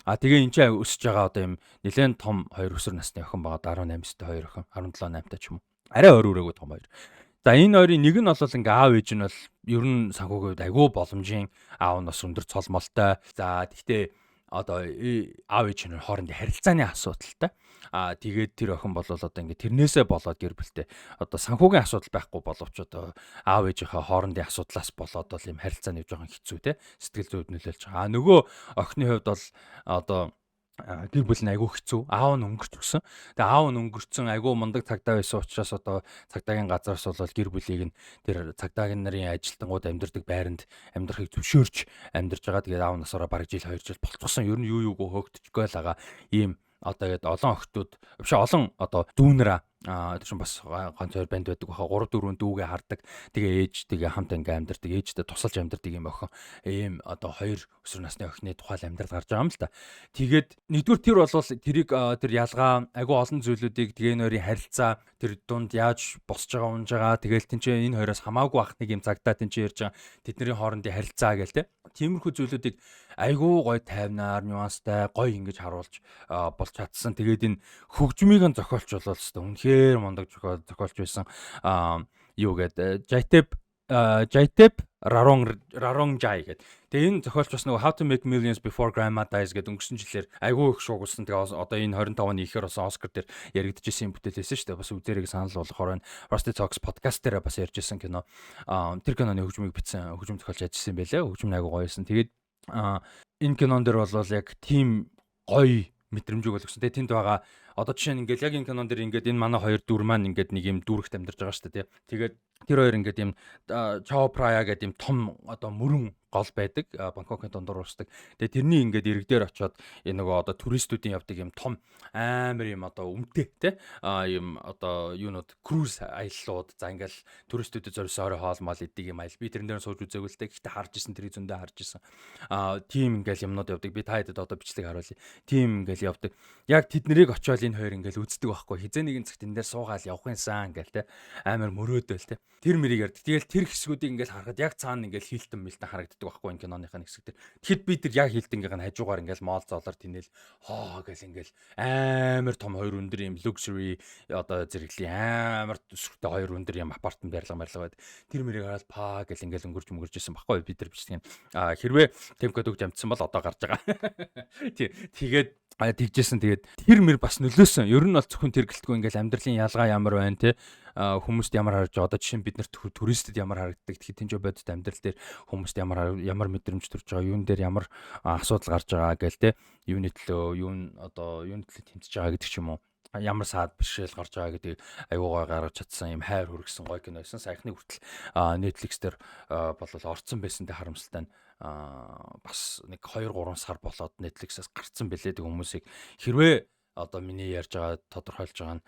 Тэгээ энэ ч өсөж байгаа одоо юм нэлээд том хоёр өсвөр насны охин байгаа, 18 настай хоёр охин, 17 8 таа ч юм уу. Арай ойр өрөөгөө том хоёр. За, энэ хоёрын нэг нь бол ингээ аав ээж нь бол ер нь санхүүгийн хувьд айгүй боломжийн, аав нь бас өндөр цолмолтой. За, тэгтээ одоо аав ээж нь хоорондын харилцааны асуудалтай. Тэгээд тэр охин бол одоо ингээ тэрнээсээ болоод гэр бүлтэй одоо санхүүгийн асуудал байхгүй боловч одоо аав ээжийнхээ хоорондын асуудлаас болоод бол юм харилцааны жоохон хэцүү те, сэтгэл зүйд нөлөөлж байгаа. Нөгөө охины хувьд бол одоо гэр бүл нь айгүй хэцүү. Аав нь өнгөрч өгсөн. Тэгээ аав нь өнгөрцөн, айгүй мундаг цагдаа байсан учраас одоо цагдаагийн газараас бол гэр бүлийг нь тэр цагдаагийн нарын ажилтнууд амьдардаг байранд амьдрахыг зөвшөөрч амьдарч байгаа. Тэгээд аав насаараа бараг жил 2 жил болцсон. Ер нь юу юугүй хөөгдөжгүй л байгаа. Ийм одоо гээд олон охтууд биш, олон одоо дүүнераа тэр чинь бас ганц хоёр банд байдаг баха, 3 4 дүүгээ хардаг. Тэгээ ээж тэгээ хамт ингээ амьдардаг, ээжтэй тусалж амьдардаг юм охин. Ийм одоо хоёр өсвөр насны охины тухай амьдрал гарч байгаа юм л та. Тэгээд нэгдүгээр тэр бол тэрийг тэр ялгаа, айгүй олон зүйлүүдийг, тэгээ энэ хоёрын харилцаа, тэр дунд яаж босч байгаа, унж байгаа, тэгэл тэнцээ энэ хоёроос хамаагүй ах нэг юм цагдаа тэнцээ ярьж байгаа, тэдний хоорондын харилцаа гээл те. Тиймэрхүү зүйлүүдийг айгүй гой тайвнаар, нюанстай гой ингэж харуулж болж чадсан. Тэгээд энэ хөгжмийг нь зохиолч болол хэвээр үнэхээр мундаг зохиолч байсан. Юу гээд Jaithep Rarungjai гэдэг. Тэгээ энэ зохиолч бас нөгөө How to Make Millions Before Grandma Dies гэдэг өнгөрсөн жилээр айгүй их шуугуулсан. Тэгээ одоо энэ 25 оны ихээр болсон Оскар дээр яригдчихсэн юм бүтээлээсэн шүү дээ. Бас үзэрийг санал болгохоор байна. Rusty Talks podcast дээр бас ярьжсэн кино. Тэр киноны хөгжмийг бичсэн, хөгжим зохиолч ажилласан юм байлээ. Хөгжим нь айгүй гоё байсан. Тэгээд энэ кинон дээр бол яг тийм гоё мэдрэмжийг болгосон. Тэгээ тэнд байгаа одоо жишээ нь ингээл яг энэ кинон дээр ингээд энэ манай хоёр дүр маань ингээд нэг юм дүүрэгт амьдарч байгаа шүү дээ. Тэгээд тэр хоёр ингээд юм Чао Прая гэдэг юм том одоо мөрөн гол байдаг. Бангкокын дундуур уусдаг. Тэгээ тэрний ингээд ирэг дээр очиод энэ нөгөө одоо туристүүдийн явдаг юм том амар юм одоо өмтэй те юм одоо юунууд, круиз аяллууд, за ингээл туристүүдэд зориулсан орой хоол мал идэг юм аялал. Би тэрэн дээр сууж үзээгүй л дээ. Гэхдээ харж исэн, тэрийг зөндөө харж исэн. Тийм ингээл юмнууд явдаг. Би та хэдэд одоо бичлэг харуулъя. Тийм ингээл явдаг. Яг тэднэрийг очиод энэ хоёр ингээл үздэг байхгүй. Хизээ нэгэн цагт энэ дээр суугаал явах юмсан ингээл те амар мөрөөдөөл те. Тэр мэрийг ярьдаг. Тэгэл тэр хэсгүүдийг ингээл харахад яг цаана ингээл Хилтон мэлтэн харагддаг байхгүй, энэ киноныхаа нэг хэсэг тэр. Тэгэхэд би тэр яг Хилтонгийнх нь хажуугаар ингээл mall зоолоор тэнэл хоо гэл ингээл амар том хоёр өндөр юм luxury одоо зэрэглэлийн амар өсвөртэй хоёр өндөр юм апартмент барилга барилга байд. Тэр мэрийг хараад паа гэл ингээл өнгөрч мөнгөрч исэн байхгүй би тэр бичлэг юм. А хэрвээ time code өгч амжсан бол одоо гарч байгаа. Тий. Тэгээд тэгжсэн, тэгээд тэр мэр бас нөлөөсөн. Ер нь бол зөвхөн тэр гэлтгүй ингээл амьдралын ялгаа ямар байна те, хүмүүст ямар харж, одоо жишээ нь бид нарт туристэд ямар харагддаг, тэгэхээр тэнцээ бодит амьдрал дээр хүмүүст ямар ямар мэдрэмж төрж байгаа, юун дээр ямар асуудал гарч байгаа гээл те, юуны төлөө, юун одоо юуны төлөө тэмцэж байгаа гэдэг ч юм уу, ямар саад бэрхшээл гарч байгаа гэдгийг аюу гой гаргаж чадсан юм, хайр хүргэсэн гоё кино байсан. Саяхны хүртэл Netflix дээр болол орцсон байсан, тэ, харамсалтай нь бас нэг 2 3 сар болоод Netflix-аас гарцсан бэлээ. Тэг хүмүүсийг хэрвээ одоо миний ярьж байгаа, тодорхойлж байгаа нь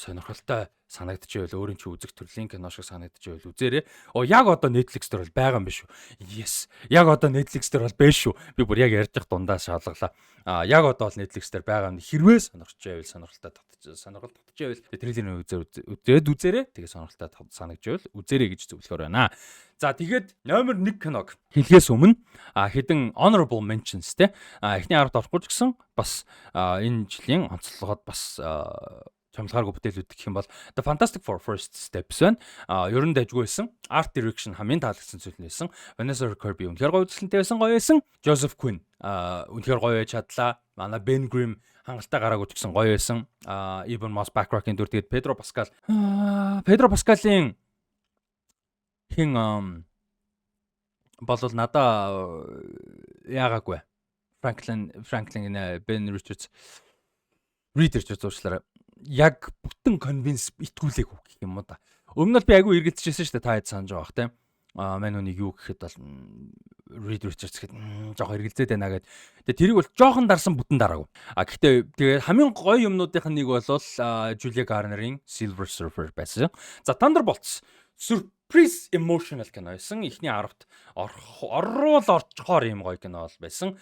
сонирхолтой санагдчихвэл, өөрийн чинь үзэх төрлийн кино шиг санагдчихвэл үзээрэй. Оо, яг одоо Netflix дээр бол байгаа юм биш үү? Yes. Яг одоо Netflix дээр бол байж шүү. Би бүр яг ярьж явах дундаа шалгалаа. А яг одоо бол Netflix дээр байгаа юм. Хэрвээ сонирхож байвал, сонирхолтой татчих, сонирхол татчихвэл трейлерыг үзээд үзээрэй. Тэгээ сонирхолтой санагдчихвал үзээрэй гэж зөвлөхөөр байна. За, тэгээд номер 1 киног хэлхээс өмнө хэдэн honorable mentions те, эхний 10-д орохгүй ч гэсэн бас энэ жилийн онцлогод бас чамлахааргүй бүтээлүүд гэх юм бол The Fantastic Four: First Steps байна. А ер нь дажгүй байсан. Art direction хамгийн таалагдсан зүйл нь байсан. Vanessa Kirby үнэхээр гоё үзэсгэлэнтэй байсан, гоё байсан. Joseph Quinn үнэхээр гоё байж чадлаа. Манай Ben Grimm хангалттай гараагүй ч гэсэн гоё байсан. Ebon Moss-Bachrach-ийн дүр, тэгээд Pedro Pascal. Pedro Pascal-ийн хин болол надаа яагаагүй. Franklin гэнэ, Ben Richards, Reed Richards, уучлаарай, яг бүтэн convince, итгүүлээгүй гэх юм уу да. Өмнө нь би айгүй эргэлзэжсэн шүү дээ, та хэд санаж байгаа бах те. А мань хүнийг юу гэхэд бол Reed Richards гэхэд жоох эргэлзээд байна гэд. Тэгээ тэрийг бол жоохон дарсан, бүтэн дараагүй. А гэхдээ тэгээ хамгийн гоё юмнуудынх нь нэг бол Julia Garner-ын Silver Surfer байсан. За, Thunderbolts surprise emotional кино байсан. Эхний 10-т оруул орчхоор юм гоё кино бол байсан.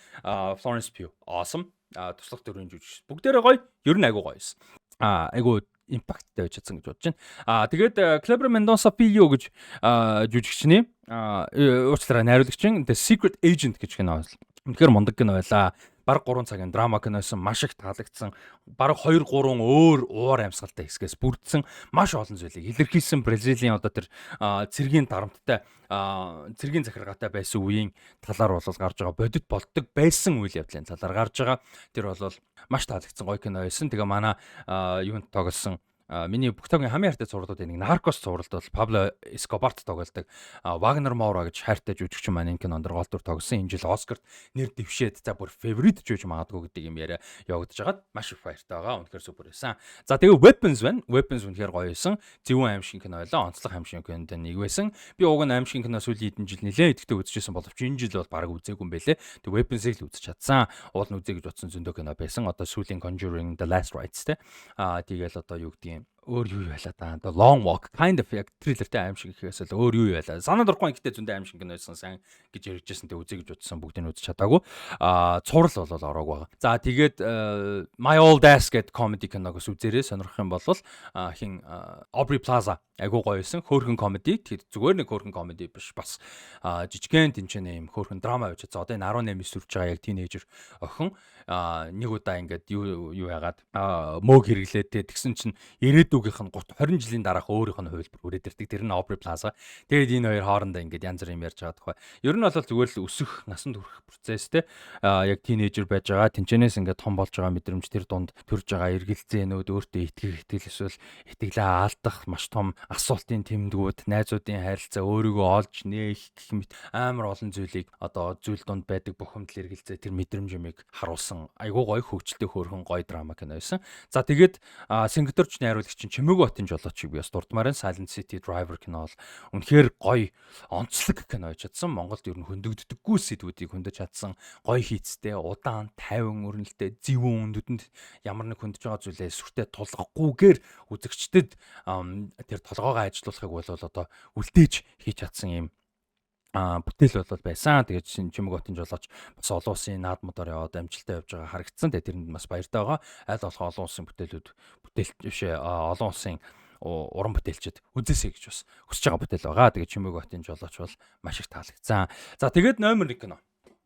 Florence Pugh awesome. Туслах дөрвийн жүжигч бүгдээрээ гоё. Ер нь айгүй гоё байсан. Айгүй impact тай байж чадсан гэж бодож байна. Аа, тэгээд Kleber Mendonça Filho гэж жүжигчний, уучлаарай, найруулагчин The Secret Agent гэж кино байна. Үнэхээр мундаг кино байлаа. Бараг 3 цагийн драма кино байсан, маш их таалагдсан. Бараг 2 3 өөр уур амьсгалтай хэсгээс бүрдсэн, маш олон зүйлийг илэрхийлсэн, Бразилийн одоо тэр цэргийн дарамттай, цэргийн захиргаатай байсан үеийн талаар бол гарч байгаа, бодит болдог байсан үйл явдлын талаар гарч байгаа. Тэр бол маш таалагдсан гоё кино байсан. Тэгээ манай юунд тоглосон, миний бүх тогийн хамгийн хайртай цувралуудын нэг Narcos цувралд бол Пабло Эскобарт тоглодог Вагнер Моура гэж хайртай жүжигчин маань энэ кинонд гол дүр тоглосон. Энэ жил Оскарт нэр дэвшээд, за, бүр favorite ч үж магадгүй гэдэг юм яриа явагдаж байгаад маш их баяртай байгаа. Үнэхээр супер байсан. За, тэгээ Weapons байна. Weapons үнэхээр гоё байсан. Зөвүүн аимшиг кино байлаа. Онцлог аимшиг кинонд нэг байсан. Би уг нь аимшиг кино сүүлийн хэдэн жил нэлээд идэвхтэй үзчихсэн боловч энэ жил бол бараг үзээгүй юм байлээ. Тэгээ Weapons-ыг л үзэж чадсан. Уул нь үзье гэж бодсон зөндөө кино байсан. Одоо сүүлийн Conjuring: The Last Rites те. Аа, тэгэл одоо юу гэдгийг, өөр юу байлаа да. The Long Walk kind of яг триллертэй аимшиг гэхээс л өөр юу байлаа. Санаад орохгүй, гэхдээ зөндөө аимшиг кино байсан, сайн гэж ярьжсэн. Тэг үзье гэж бодсон бүгдийг нь үзэж чадаагүй. Аа, цуврал бол ороогүй байгаа. За, тэгээд My Old Ass гэдэг comedy киног бас үзээрэй, сонирхох юм бол. Хин Aubrey Plaza айгуу гоё байсан. Хөөрхөн comedy. Тэгээд зүгээр нэг хөөрхөн comedy биш, бас жижигхэн тэнцэнэ юм хөөрхөн драма байж чадсан. Одоо энэ 18-ээс хүрч байгаа яг teenager охин нэг удаа ингээд юу юу яагаад мөөг хэрэглээд те, тэгсэн чинь ирээдүгийнх нь 20 жилийн дараах өөрийнх нь хувилбар хүрээд ирдэг. Тэр нь Aubrey Plaza. Тэгээд энэ хоёр хоорондоо ингээд янз бүрийн юм ярьж байгаа тоххой. Ер нь бол зүгээр л өсөх, насанд хүрэх процесс те. Яг teenager байж байгаа. Тэнчэнээс ингээд том болж байгаа мэдрэмж, тэр дунд төрж байгаа эргэлзээнүүд, өөртөө итгэх итгэл эсвэл итгэлээ алдах маш том асуултын тэмдгүүд, найзуудын харилцаа, өөрийгөө олж нээх гэх мэт амар олон зүйлийг, одоо зүйл дунд байдаг бухимдал, эргэлзээ, тэр мэдрэмж юмыг харуулсан айгуу гоё хөгжилтэй хөөрхөн гоё драма кино байсан. За, тэгээд Сингатурч найруулагч чинь Чимээгүү хотын жолоочийг би бас дурдмаар байна. Silent City Driver кино бол үнэхээр гоё онцлог кино байж чадсан. Монголд ер нь хөндөгддөггүй сэдвүүдийг хөндөж чадсан, гоё хийцтэй, удаан, тайван өрнөлттэй, зөвүүн нүдэнд ямар нэг хөндөж байгаа зүйлээ сүртэй тулгахгүйгээр үзэгчдэд тэр толгоогоо ажилуулахыг бол одоо үлдээж хийж чадсан юм бүтээл бол байсан. Тэгээд Чимэг хотын жолооч бас олон улсын наадмуудаар яваад амжилттай явж байгаа харагдсан. Тэгээд тэрэнд бас баяртай байгаа. Аль болох олон улсын бүтээлүүд, бүтээл биш, олон улсын Уран бүтээлчд үзээсэй гэж бас хүсэж байгаа бүтээл байгаа. Тэгээд Чимээг батын жолооч бол маш их таалагдсан. За, тэгээд номер 1 кино.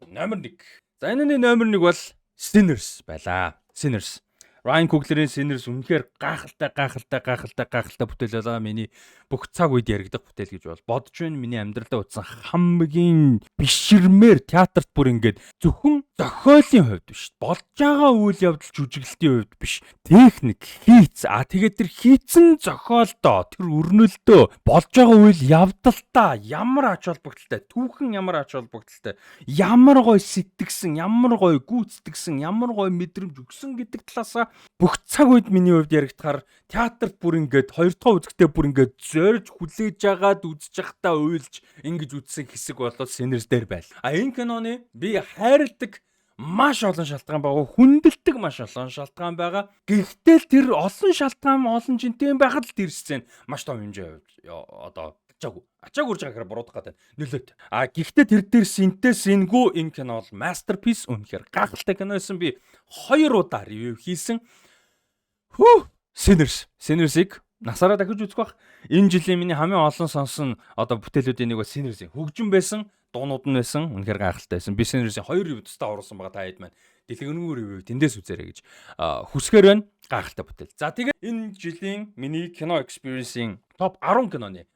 Номер 1. За, энэний номер 1 бол Sinners байлаа. Sinners. Ryan Coogler-ийн Sinners үнэхээр гайхалтай, гайхалтай, гайхалтай, гайхалтай бүтээл байлаа. Миний бүх цаг үед яригдах бүтээл гэж бол бодож байна. Миний амьдралдаа үзсэн хамгийн биширмээр, театрт бүр ингээд зөвхөн зохиолын хувьд биш. Болж байгаа үйл явдал, жүжиглэлтийн хувьд биш. Техник, хийц. А тэгээд тэр хийцэн зохиолдоо, тэр өрнөлдөө, болж байгаа үйл явдалтаа ямар ач холбогдолтой, түүхэн ямар ач холбогдолтой, ямар гоё сэтгэсэн, ямар гоё гүйцэтгсэн, ямар гоё мэдрэмж өгсөн гэдэг талаасаа бүх цаг үед миний хувьд яригдахаар театрт бүр ингээд хоёр дахь үзэхдээ бүр ингээд зорж хүлээж агаад үзэж байхдаа уйлж ингэж үзсэн хэсэг болоод Sinners дээр байл. А энэ киноны би хайрладаг маш олон шалтгаан байгаа, хүндэлдэг маш олон шалтгаан байгаа. Гэхдээ л тэр олон шалтгаан олон жинтэй байхад л тэр сцен маш том хэмжээ одоо ачаагүй. Ачааг үрж байгаа гэхээр буруудах гэдэг нөлөөт. А гэхдээ тэр дээр синтез сингүү энэ кино бол masterpiece, үнэхээр гайхалтай кино байсан. Би хоёр удаа review хийсэн. Хүү, Sinners. Sinners-ыг насаараа дахиж үзэх бах. Энэ жилийн миний хамгийн олон сонсон одоо бүтээлүүдийн нэг бол Sinners-ийн хөгжин байсан, дуунууд нь байсан. Үнэхээр гайхалтай байсан. Би Sinners-ийн хоёр review тусдаа оруулсан байгаа, та хэд маань дэлгэрэнгүй review тэндээс үзээрэй гэж хүсгээр байна. Гайхалтай бүтээл. За, тэгээд энэ жилийн миний кино experience-ийн топ 10 киноны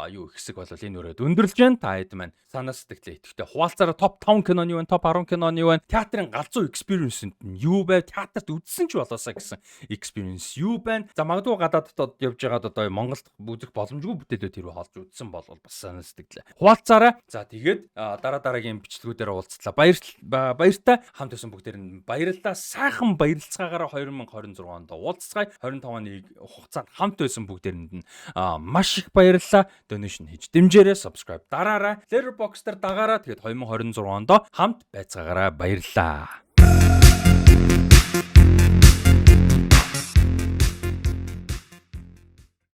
юу хэсэг бол энэ өрөөд өндөрлж байна. Та хэд маань санаа сэтгэлээ идэвхтэй хуваалцаараа. Топ 5 киноны юу вэ? Топ 10 киноны юу вэ? Театрын галзуу experience-д нь юу байв? Театрт үзсэн ч болоосаа гэсэн experience юу байна? За, магадгүй гадаадд явж байгаад одоо Монголд үзэх боломжгүй бүтээлүүд хэрвээ олж үзсэн бол бас санаа сэтгэлээ хуваалцаарай. За, тэгээд дараа дараагийн бичлэгүүдээр уулзлаа. Баяртай хамт байсан бүгдээр нь баярлалаа. Сайхан баярлцгаагаараа 2026 онд уулзцгаая. 25 оны хугацаанд хамт байсан бүгдээрэнд нь маш их баярлалаа. Donation хийж дэмжээрэй, subscribe дараарай, Letterboxd дээр дагаарай. Тэгээд 2026 онд хамт байцгаагаарай. Баярлалаа.